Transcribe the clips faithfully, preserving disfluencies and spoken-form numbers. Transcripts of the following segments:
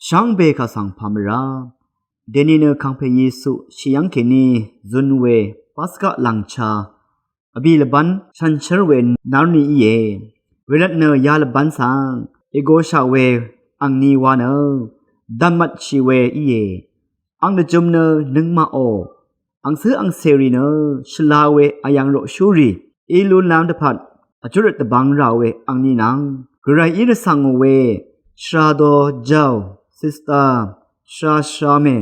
Shvngbe kà svng pà mvrá dèni nø kàngpè Yesu shì yv́ng kèní zun we Paska lv̀ngcha vbì lvbán shànshér we nární íe. Wervt nø ya lvbán svng ègoshà we angni wa nø dv̀nmvtshì we íe. Ang dvjøm nø nøngmaqò angcǿ angcèrì nø shvla we vyv̀ng roqshúrì í lúnlv́m dvpvt vjúrøt dvbvng rà we angni nvng Gvrayí rvcv̀ngò we shvra do jàò, sista, shvra shvra mè,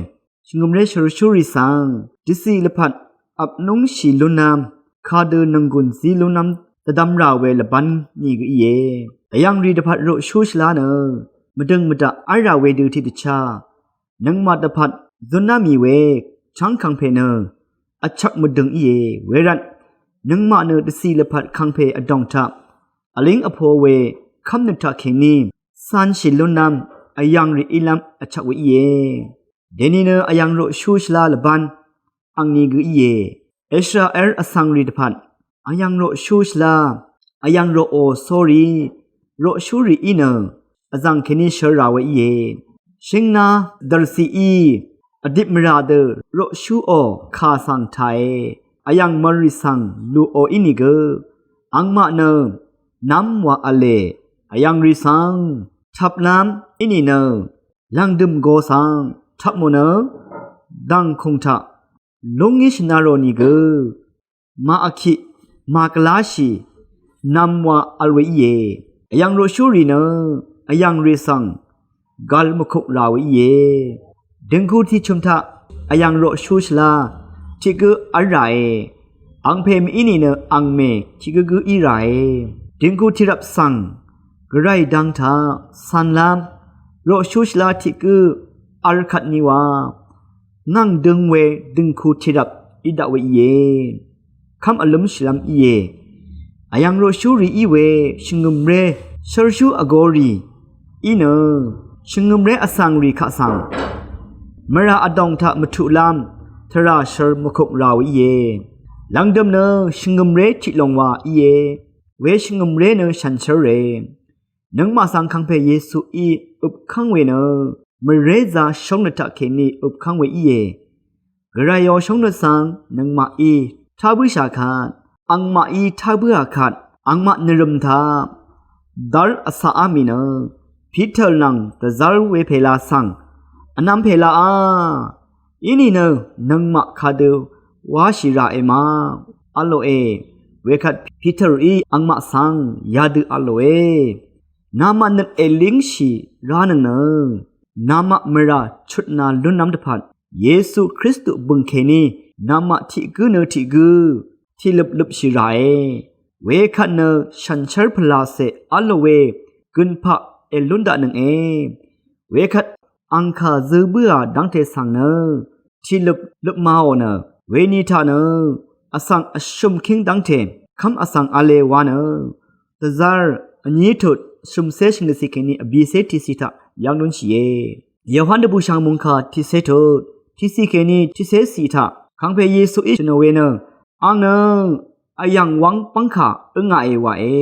shvngø̀mré shvrshúrì svng dvcì lvpat vpnúngshì lúnlv́m, kadø nònggùn zí lúnlv́m dvdvm rà we lvbán nìgø íe. Vyv̀ngrì dvpvt roqshú shvlá nø mvdø̀ng mvdaq v́lrà wedø tiqdvchá nøngmaq dvpvt zúnná mì we chv́ng kàngpè nø vchvk mvdø̀ng íe. Wervt nøngmaq nø dvcì lvpat kàngpè vdòng taq vlíng vpo we kv́mnøt taqkèní cánshì lúnlv́m vyv̀ngrì ílv́m vchvk we íe. Dèni nø vyv̀ng roqshú shvlá lvbán angni gø íe. Israel vsvngrì dvpvt vyv̀ng roqshú shvlá, vyv̀ng roqò sórí roqshúrì í nø vzv̀ng kèní shør rà we íe. Shíngná dv̀rciq í vdip mvrà dø roqshúò kà svng tàe. Vyv̀ng mvrrì svng lùò ínìgø angmaq nø nv́m wa v̄le. Vyv̀ngrì svng tvplv́m í nìnø lv̀ngdø̀m go svng tvpmò nø dv̀ngkùng taq lúngí shvnarò nìgø màvkiq màgvláshì nv̄m wa vl we íe. Vyv̀ng roqshúrì nø vyv̀ngrì svng gvl mvkuk rà we íe. Dø̀ngku tiqchø̀m taq vyv̀ng roqshú shvlá tiq gǿ v́l ràe. Angpè mv-í nìnø angmè tiq gǿ gǿ í ràe. Dø̀ngku tiqrvp svng Gvray dang taq cv̄nlv́m roqshú shvlá tiq gǿ v́l kvt ní wa ngv̀ng døng we dø̀ngku tiqrvp í daq we íe. Kv́m vlǿmshìlv́m íe. Vyv̀ng roqshúrì í we shvngø̀mré shv́rshú vgōrì í nø shvngø̀mré vsvngrì kaq svng mvrà vdòng taq mvtuqlv́m tvrà shvr mvkuk rà we íe. Lv̀ngdø̀m nø shvngø̀mré tiq lòng wa íe. We shvngø̀mré nø shànshér rè. Nøngmaq svng kàngpè Yesuí øpkv́ng we nø mvrézā shóngnøt taqkèní øpkv́ng we íe. Gvrayò shóngnøt svng nøngmaqí tá bǿshà kvt, angmaqí tá bǿà kvt, angmaq nvrø̀m taq dv́r vcaqá mì nø Piter nvng dvzv́r wepèla svng vnv̄m pèlaá. Í nìnø nøngmaq kadø wáshì ràe ma v̄lòe. Wekvt Piterí angmaq svng yadø v̄lòe. Namaq nøt èlíngshì ránøng nø namaq mvrà chutna lúnlv́m dvpvt Yesu Kristu bø̀ng kèní namaq tiq gǿ nø tiq gǿ tiqløp løpshì ràe. Wekvt nø shànshér pvlacè v̄lò we gønpaq èlún daqnønge. Wekvt angkà zø bǿà dv́ngte svng nø tiqløp løpmaò nø weni taq nø vsvng vshø̀m kíng dv́ngte kv́m vsvng v̄le wa nø dvzv́r vní tut shø̀mcé shvngøtcì kèní vbìcé tiqcì taq yv́ng lúnshìe. Yohan dvbùshv̀ng mòngkà tiqcé tut tiqcì kèní tiqcé cì taq kàngpè Yesuí shø̀nò we nø ang nø vyv̀ng wv́ng bv́ngkà ǿngaqe wàe.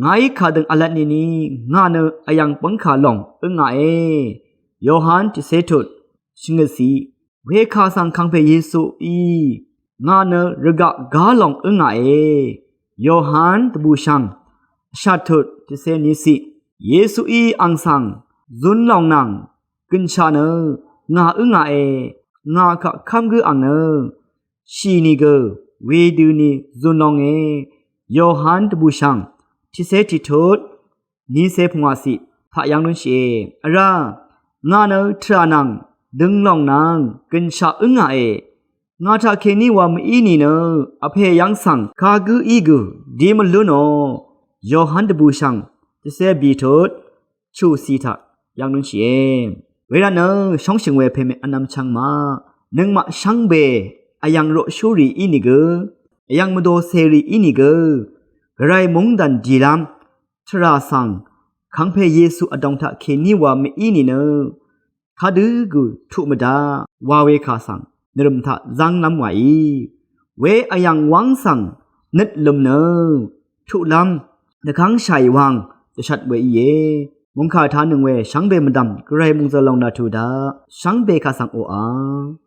Ngàí kàdø̀ng v̄lvt nìni ngà nø vyv̀ng bv́ngkà lòng ǿngaqe. Yohan tiqcé tut shvngøtcì. Wekà svng kàngpè Yesuí ngà nø rvgaq gá lòng ǿngaqe. Yohan dvbùshv̀ng vshat tut tiqcé niqcì. Yesuí ang svng zun lòng nvng gø̀nshaq nø ngà ǿngaqe. Ngà kaq kv́m gǿ ang nø shì nìgø wedøni zun longe. Yohan dvbùshv̀ng tiqcé tiqtut niqcé pungwàcì taq yv́ng lúnshìe. Vrá ngà nø tvrà nvng døng lòng nvng gø̀nshaq ǿngaqe. Ngà taqkèní wa mv-í nìnø vpè yv́ng svng kagǿ í gø di mvlúnò. Yohan dvbùshv̀ng tiqcé bìtut chuqcì taq yv́ng lúnshìe. Wervtnø shóngshø̀ng we pèmè vnvm chvng maq nøngmaq shvngbe vyv̀ng roqshúrì ínìgø vyv̀ng mvdòcèrì ínìgø Gvray mungdàn dìlv́m tvrà svng kàngpè Yesu vdòng taqkèní wa mv-í nìnø kadø gø tuq mvdaq wa wekà svng nvrø̀m taq zv́nglv́m wàí. We vyv̀ng wv́ng svng nøt lø̀m nø tuqlv́m dvkv́ngshàì wvng dvshat we íe. Mungkà tanøng we shvngbe mvdv̀m gvray mungzø̀l lòng nvtù daq shvngbe kaq svng oqà.